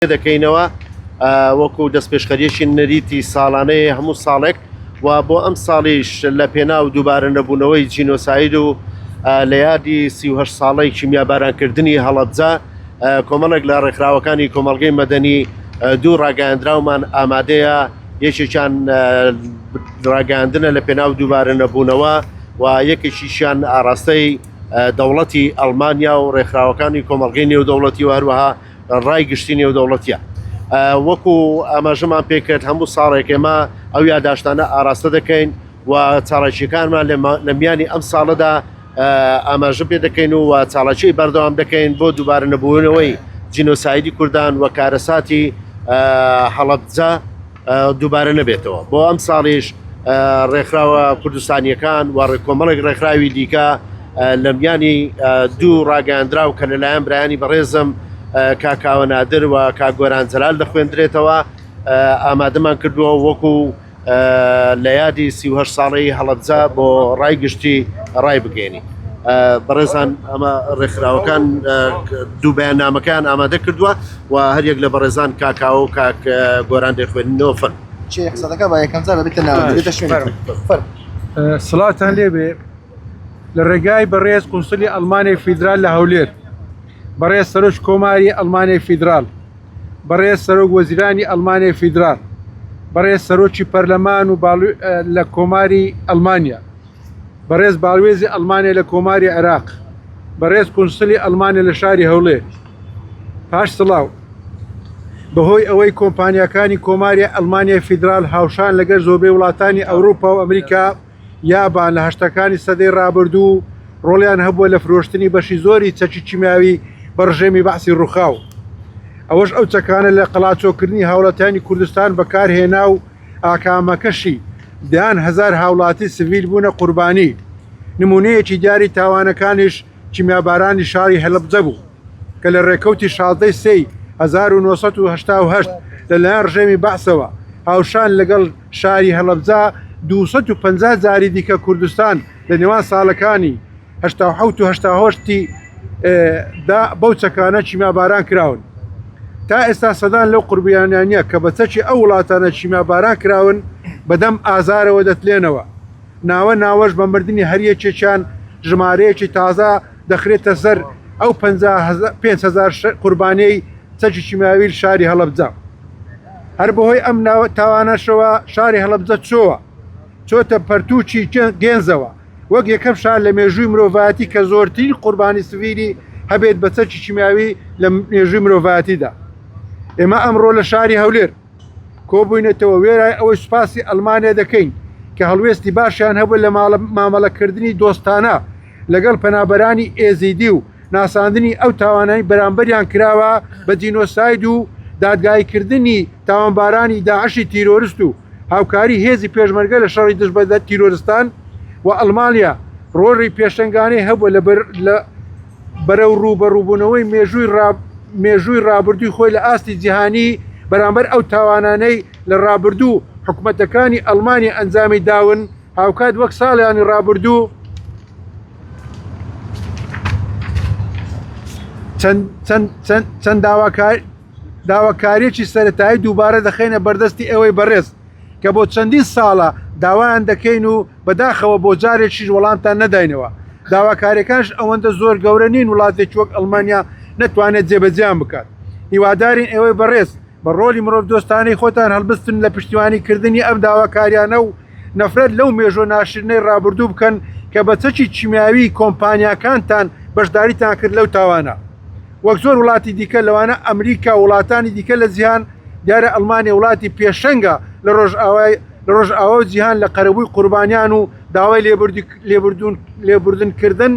دەکەینەوە وەکو دەستپێشخەریەکی نەریتی ساڵانەیە هەموو ساڵێک و بۆ ئەم ساڵیش لە پێناو دووبارە نەبوونەوەی جینۆساید و لە یادی 38 ساڵەی کیمیابارانکردنی هەڵەبجە کۆمەڵێک لە ڕێکخراوەکانی کۆمەڵگەی مەدەنی دوو ڕاگەیاندراومان ئامادەیە یەکێکیان ڕاگەیاندنە لە پێناو دووبارە نەبوونەوە و یەکێکیشیان ئاراستەی دەوڵەتی ئەڵمانیا و ڕێکخراوەکانی کۆمەڵگەی نێودەوڵەتی و هەروەها ڕای گشتی نێودەوڵەتیە. وەکو ئاماژەمان پێکرد هەموو ساڵێک ئێمە ئەو یاداشتانە ئاراستە دەکەین و چاڵاکیەکانمان لە میانی ئەم ساڵەدا ئاماژە پێ دەکەین و چاڵاکی بەردەوام دەکەین بۆ دووبارە نەبوونەوەی جینۆسایدی کوردان و کارەساتی هەڵەبجە دووبارە نەبێتەوە. بۆ ئەم ساڵیش ڕێکخراوە کوردستانییەکان و کۆمەڵێک ڕێکخراوی دیکە لە میانی دوو ڕاگەیاندراو کە لەلایەن برایانی بەڕێزم کاک کاوە نادر و کاک گۆران جەلال دەخوێندرێتەوە ئامادەمان کردووە وەکو لە یادی 38 ساڵەی هەڵەبجە بۆ ڕای گشتی ڕای بگەێنی. بەڕێزان ئەمە ڕێکخراوەکان دوو بەیاننامەکەیان ئامادە کردووە و هەریەک لە بەڕێزان کاک کاوە و کاک گۆران دەیخوێننەوە فەرموو. چێ قسە دەکا با یەکەم جار بێتە ناوەند بێتە شوێنی فەرموو. سڵاوتان لێبێ لە ڕێگای بەڕێز قونسلی ئەڵمانیای فیدرال لە هەولێر بەڕێز سەرۆک کۆماری ئەڵمانیای فیدرال بەڕێز سەرۆک وەزیرانی ئەڵمانیای فیدرال بەڕێز سەرۆکی پەرلەمان و لە کۆماری ئەڵمانیا بەڕێز باڵوێزی ئەڵمانیا لە کۆماری عێراق بەڕێز قونسلی ئەڵمانیا لە شاری هەولێر پاش سڵاو، بەهۆی ئەوەی کۆمپانیاکانی کۆماری ئەڵمانیای فیدرال هاوشان لەگەر زۆربەی وڵاتانی ئەوروپا و ئەمریکا یابان لە هەشتەکانی سەدەی ڕابردوو ڕۆڵیان هەبووە لە فرۆشتنی بەشی زۆری چەکی کیمیاوی بە ڕژێمی بەعسی ڕووخاو ئەوەش ئەو چەکانە لە قەڵاچۆکردنی هاوڵاتیانی کوردستان بەکارهێنا و ئاکامەکەشی دەیان هەزار هاوڵاتی سڤیل بوونە قوربانی نمونەیەکی دیاری تاوانەکانیش کیمیابارانی شاری هەلەبجە بوو کە لە ڕێکەوتی 16 سێی 1988 لەلایەن ڕژێمی بەعسەوە هاوشان لەگەڵ شاری هەڵەبجە 250 جاری دیکە کوردستان لە نێوان ساڵەکانی 87 و 88 دا بەو چەکانە کیمیاباران کراون. تا ئێستا سەدان لەو قوربیانیانە کە بە چەکی ئەو وڵاتانە کیمیاباران کراون بەدەم ئازارەوە دەتلێنەوە. ناوە ناوەش بە مردنی هەر یەکێکیان ژمارەیەکی تازە دەخرێتە سەر ئەو 5000 قوربانیەی چەکی کیمیاوی شاری هەڵەبجە. هەر بەهۆی ئەم تاوانەشەوە شاری هەڵەبجە چۆوە چۆتە پەرتووکی گێنزەوە وەک یەکەم شار لە مێژووی مرۆڤایەتی کە زۆرترین قوربانی سڤیلی هەبێت بە چەکی کیمیاوی لە مێژووی مرۆڤایەتیدا. ئێمە ئەمڕۆ لە شاری هەولێر کۆبووینەتەوە، وێرای ئەوەی سوپاسی ئەڵمانیا دەکەین کە هەڵوێستی باشیان هەبوو لە مامەڵەکردنی دۆستانە لەگەڵ پەنابەرانی ئێزیدی و ناساندنی ئەو تاوانەی بەرامبەریان کراوە بە جینۆساید و دادگاییکردنی تاوانبارانی داعشی تیرۆرست و هاوکاری هێزی پێشمەرگە لە شەڕی دژ بە تیرۆرستان و ئەڵمانیا ڕۆڵی پێشەنگانەی هەبووە لە بەرەو ڕووبەڕووبوونەوەی مێژووی مێژووی ڕابردووی خۆی لە ئاستی جیهانی بەرامبەر ئەو تاوانانەی لە ڕابردوو حکومەتەکانی ئەڵمانیا ئەنجامی داون هاوکات وەک ساڵیانی ڕابردوو چەند داواکاریەکی سەتایی دووبارە دەخەینە بەردەستی ئێوەی بەڕێز کە بۆ چەندین ساڵە داوایان دەکەین و بەداخەوە بۆ جارێکیش وەڵامتان نەداینەوە داواکاریەکانش ئەوەندە زۆر گەورە نین وڵاتێکی وەک ئەڵمانیا نەتوانێت جێبەجێیان بکات هیوادارین ئێوەی بەڕێز بە ڕۆلی مرۆڤ دۆستانەی خۆتان هەڵبستن لە پشتیوانی کردنی ئەم داواکاریانە و نەفرەت لەو مێژۆ ناشرینەی ڕابردوو بکەن کە بە چەکی کیمیاوی کۆمپانیاکانتان بەشداریتان کرد لەو تاوانە. وەک زۆر وڵاتی دیکە لەوانە ئەمریکا و وڵاتانی دیکە لە جیهان، دیارە ئەڵمانیا وڵاتی پێشەنگە لە ڕۆژئاوای لە ڕۆژئاوا و جیهان لە قەرەبووی قوربانیان و داوای لێبوردن کردن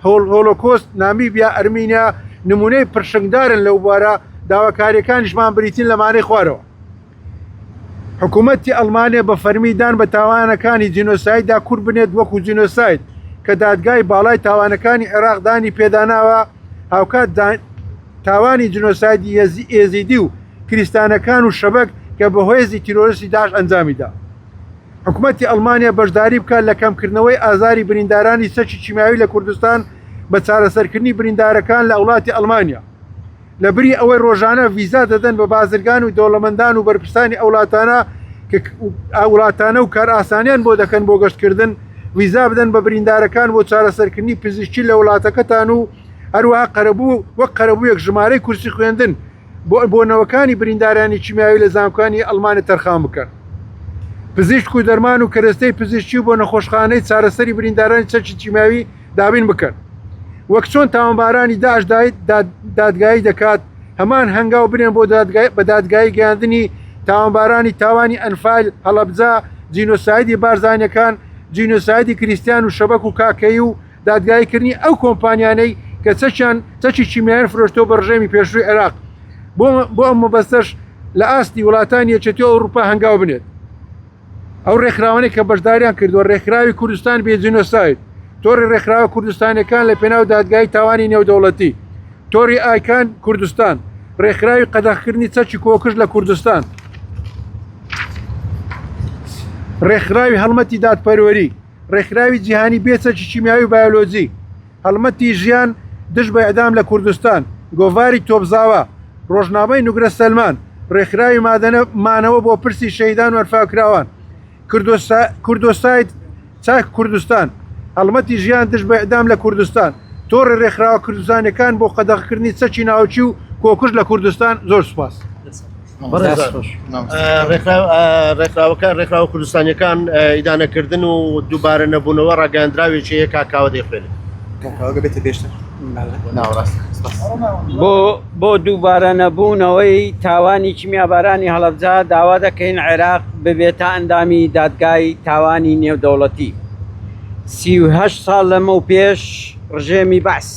هۆلۆکۆست، نامیبیا، ئەرمینیا نمونەی پرشنگدارن لەو بوارە، داواکارییەکانیشمان بریتین لەمانەی خوارەوە. حکوومەتی ئەڵمانیا بە فەرمی دان بە تاوانەکانی جینۆسایددا کورت بنێت وەکو جینۆساید کە دادگای باڵای تاوانەکانی عێراق دانی پێداناوە، هاوکات تاوانی جینۆسایدی ئێزیدی و کریستانەکان و شەبەک کە بە هێزی تیرۆرستی داعش ئەنجامیدا. حکومەتی ئەڵمانیا بەشداری بکات لە کەمکردنەوەی ئازاری بریندارانی چەکی کیمیاوی لە کوردستان بە چارەسەرکردنی بریندارەکان لە وڵاتی ئەڵمانیا. لە بری ئەوەی ڕۆژانە ڤیزا دەدەن بە بازرگان و دەوڵەمەندان و بەرپرسانی ئەو وڵاتانە کە وڵاتانە و کارئاسانیان بۆ دەکەن بۆ گەشتکردن، ڤیزا بدەن بە بریندارەکان بۆ چارەسەرکردنی پزیشکی لە وڵاتەکەتان و هەروەها قەرەبوو وەک قەرەبوویەک ژمارەی کورسی خوێندن بۆ بۆ نەوەکانی بریندارانی کیمیاوی لە زانکۆکانی ئەڵمانیا تەرخان بکەن. پزیشک و دەرمان و کەرەستەی پزیشکی بۆ نەخۆشخانەی چارەسەری بریندارانی چەکی کیمیاوی دابین بکەن. وەک چۆن تاوانبارانی داعش دادگایی دەکات، هەمان هەنگاو بنێن بۆ بە دادگایی گەیاندنی تاوانبارانی تاوانی ئەنفال، هەڵەبجە، جینۆسایدی بارزانیەکان، جینۆسایدی کریستیان و شەبەک و کاکەیی و دادگاییکردنی ئەو کۆمپانیانەی کە چەکیان چەکی کیمیایان فرۆشتووە بە ڕژێمی پێشووی عێراق بۆ بۆ ئەم مەبەستەش لە ئاستی وڵاتانی یەکێتی ئەوروپا هەنگاو بنێت. ئەو ڕێکخراوانەی کە بەشداریان کردووە ڕێکخراوی کوردستان بێ جینۆساید، تۆڕی ڕێکخراوە کوردستانیەکان لە پێناو دادگای تاوانی نێودەوڵەتی، تۆڕی ئایکان کوردستان، ڕێکخراوی قەدەغکردنی چەکی کۆکوژ لە کوردستان، ڕێکخراوی هەڵمەتی دادپەروەری، ڕێکخراوی جیهانی بێ چەکی کیمیاوی و بایۆلۆجی، هەڵمەتی ژیان دژ بە ئیعدام لە کوردستان، گۆڤاری تۆپزاوا، ڕۆژنامەی نوگرە سەلمان، ڕێکخراوی مادەنە مانەوە بۆ پرسی شەهیدان و ئەنفالکراوان، کوردۆساید چاک کوردستان، هەڵمەتی ژیان دژ بە ئیعدام لە کوردستان، تۆڕی ڕێکخراوە کوردستانیەکان بۆ قەدەغەکردنی چەکی ناوکی و کۆکوژ لە کوردستان. زۆر سوپاس. ڕێکخراوەکە ڕێکخراوە کوردستانیەکان ئیدانەکردن و دووبارە نەبوونەوە ڕاگەیاندراوێکی هەیە کاکاوە دەیخوێنێت. کاکاوەگە بێتە پێشتر ناوەڕاست. بۆ بۆ دووبارە نەبوونەوەی تاوانی کیمیابارانی هەڵەبجە داوا دەکەین عێراق ببێتە ئەندامی دادگای تاوانی نێودەوڵەتی. 38 ساڵ لەمەوپێش ڕژێمی بەعس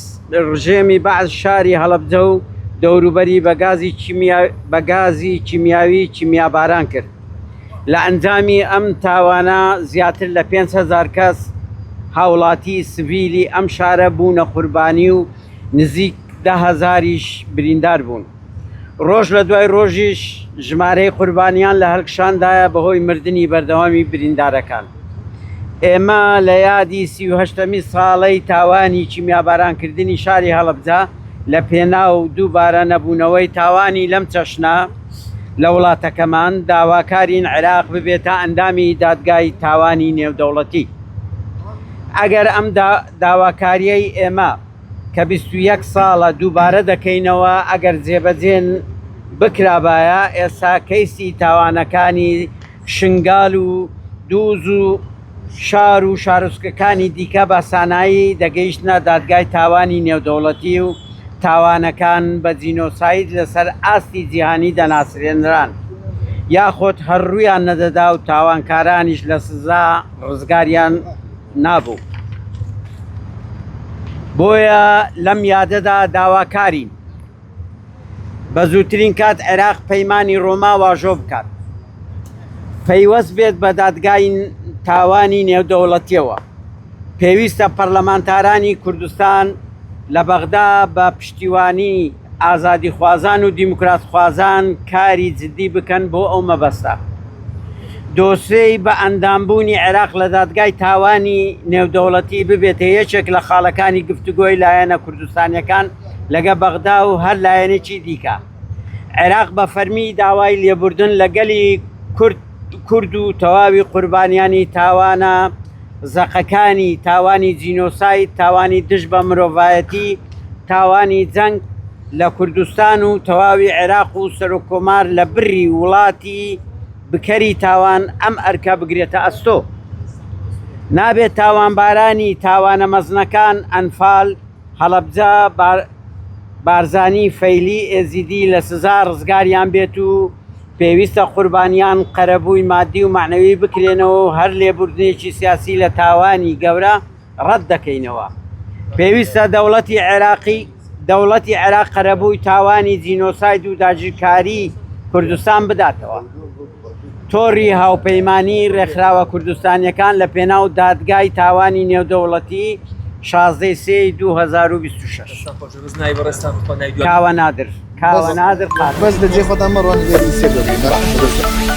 ڕژێمی بەعس شاری هەڵەبجە و دەوروبەری بە گازی کیمیا بە گازی کیمیاوی کیمیاباران کرد. لە ئەنجامی ئەم تاوانە زیاتر لە 5000 کەس هاوڵاتی سڤیلی ئەم شارە بوونە قوربانی و نزیک 10,000یش بریندار بوون. ڕۆژ لە دوای ڕۆژیش ژمارەی قوربانیان لە هەلکشاندایە بەهۆی مردنی بەردەوامی بریندارەکان. ئێمە لە یادی 38مین ساڵەی تاوانی کیمیابارانکردنی شاری هەڵەبجە لە پێناو دووبارە نەبوونەوەی تاوانی لەم چەشنە لە وڵاتەکەمان داواکارین عێراق ببێتە ئەندامی دادگای تاوانی نێودەوڵەتی. ئەگەر ئەم داواکاریەی ئێمە کە 21 ساڵە دووبارە دەکەینەوە ئەگەر جێبەجێ بکرابایە ئێستا کەیسی تاوانەکانی شنگال و دووز و شار و شارۆچکەکانی دیکە بە سانایی دەگەیشتنە دادگای تاوانی نێودەوڵەتی و تاوانەکان بە جینۆساید لەسەر ئاستی جیهانی دەناسرێنران یاخود هەر ڕوویان نەدەدا و تاوانکارانیش لە سزا ڕزگاریان نابوو. بۆیە لەم یادەدا داواکارین بە زووترین کات عێراق پەیمانی ڕۆما واژۆ بکات پەیوەست بێت بە دادگای تاوانی نێودەوڵەتیەوە. پێویستە پەرلەمانتارانی کوردستان لە بەغدا بە پشتیوانی ئازادیخوازان و دیموکراتخوازان کاری جدی بکەن بۆ ئەو مەبەستە. دۆسێی بە ئەندامبوونی عێراق لە دادگای تاوانی نێودەوڵەتی ببێتە یەکێک لە خاڵەکانی گفتوگۆی لایەنە کوردستانیەکان لەگە بەغدا و هەر لایەنێکی دیکە. عێراق بە فەرمی داوای لێبوردن لە گەلی کورد کورد و تەواوی قوربانیانی تاوانە زەقەکانی تاوانی جینۆساید، تاوانی دژ بە مرۆڤایەتی، تاوانی جەنگ لە کوردستان و تەواوی عێراق و سەرۆککۆمار لە بری وڵاتی بکەری تاوان ئەم ئەرکە بگرێتە ئەستۆ. نابێت تاوانبارانی تاوانە مەزنەکان، ئەنفال، هەڵەبجە، بارزانی، فەیلی، ئێزیدی لە سزا ڕزگاریان بێت و پێویستە قوربانیان قەرەبووی مادی و مەعنەوی بکرێنەوە و هەر لێبوردنێکی سیاسی لە تاوانی گەورە ڕەت دەکەینەوە. پێویستە دەوڵەتی عێراقی دەوڵەتی عێراق قەرەبووی تاوانی جینۆساید و داگیرکاری کوردستان بداتەوە. تۆڕی هاوپەیمانی ڕێکخراوە کوردستانیەکان لە پێناو دادگای تاوانی نێودەوڵەتی 16 سێی 2026. کاوە نادر. کاوە نادر قادر. بەس لە جێ خۆتان مەڕۆن لێ سێ دەبین.